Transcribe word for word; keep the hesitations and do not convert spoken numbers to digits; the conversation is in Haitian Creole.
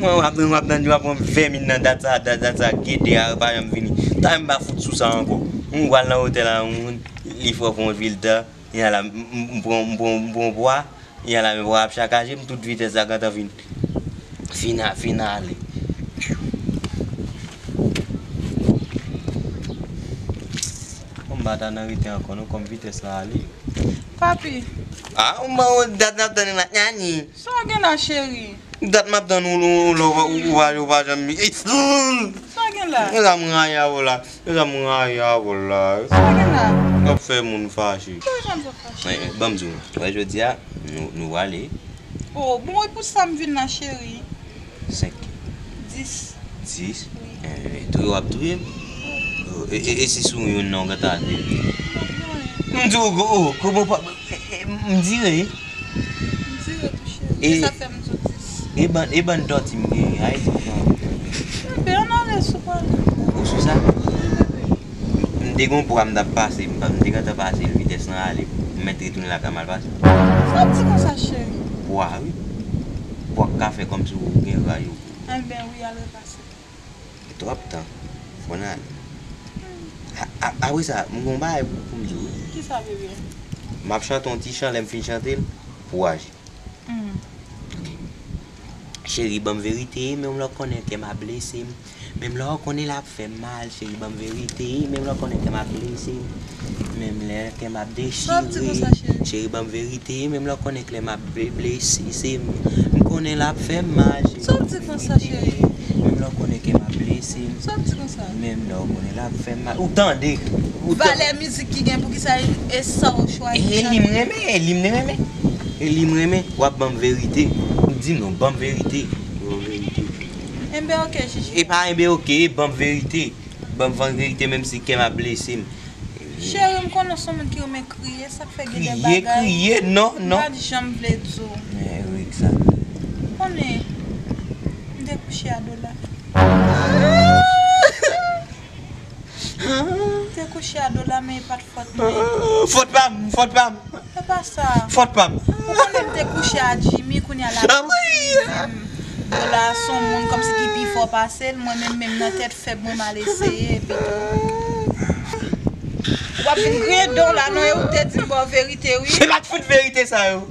Mwen w ap, w ap tande, w ap pran vèmin nan dat sa, dat, dat sa, gede a pa janm vini. Talè m pa fout sou sa ankò. M pral nan otèl la, m, li fè yon vil tan. Epi la, m, m, m pran, m pran, m pran pwa. Epi la, men pwa ap sakaje m, tout vitès la gentan fin, fin a, fin ale. Bon, m pa ta nan rete ankò, non, kòm vitès la ale. Papi. Ah, m, dat n ap tande la, nyani. Sa w gen la, cheri? Dat m ap tann ou, ou, ou, ou, ou pa, ou pa janm. Sa gen la? Mezanmi, rayi avè w la. Mezanmi, rayi avè w la. Sa gen la? W ap fè moun fache. Ki jan de fache? Eh, ban m di w, wè jodi a, nou, nou ale. Oh, bon, e pou sa m vin la, cheri. Senk. Dis. Dis? Wi. Eh, touye w ap touye m? Oh, e, e, e si sou youn nan w gentan ateri? M di w, oh, kòman pa, e, e, m dire. M dire tou, cheri. E sa fè m soti. E bann, e bann dòti m genyen, Ayiti m pran. Bebe, ann ale sou pale. Ou sou sa? M te gon pwa m t ap pase, m pa, m te gentan pase l, vitès lan ale. M mèt retounen lakay m al pase. Sa w ap di konsa, cheri? Pwa, wi. Pwa k ka fè kòmsi w gen raj ou. Enben, wi, al repase. Twòp tan. Fò n ale. A, a, apre sa, m gon bagay pou, pou m di w, wi. Kisa, bebe? M ap chante yon ti chan, lè m fin chante l, pou w aji. Hmm. Ok. Cheri, ban m verite, menm lè w konnen kè m ap blese m. Menm lè w konnen l ap fè m mal, cheri, ban m verite, menm lè w konnen kè m ap blese m. Menm lè kè m ap dechire. Sa w ap di konsa, cheri? Cheri, ban m verite, menm lè w konnen kè m ap ble-, blese m. M konnen l ap fè m mal, cheri. Sa w ap di konsa, cheri? Menm lè w konnen kè m ap blese m. Sa w ap di konsa? Menm lè w konnen l ap fè m mal. Ou tande? Ou tande? Valè mizik ki gen, poukisa e sa w chwazi chante? E li m renmen, e li m renmen. E li m renmen, w ap ban m verite. M di nou, ban m verite. Ban m verite. Enben, ok, Jiji. E pa enben, ok, ban m verite. Ban m verite, menm si kè m ap blese m. Cheri, m konnen w se yon moun ki renmen kriye, sa k fè gen de bagay. Kriye, kriye, non, non. M pa t janm vle di w. Men, wi, sa. Konnen, m te kouche a do la. M te kouche a do la, men e pa t fòt mwen. Fòt pa m, fòt pa m. E pa sa. Fòt pa m. Ou konnen m te kouche a Jimmy, kounye a l ap di m do la se yon moun kòmsi ki pi fò pase l, mwen menm, menm nan tèt fèb mwen, m al eseye, epi tou. W ap vin griyen do la, non, e ou k te di m ba w verite, wi. Se pa t fout verite sa yo.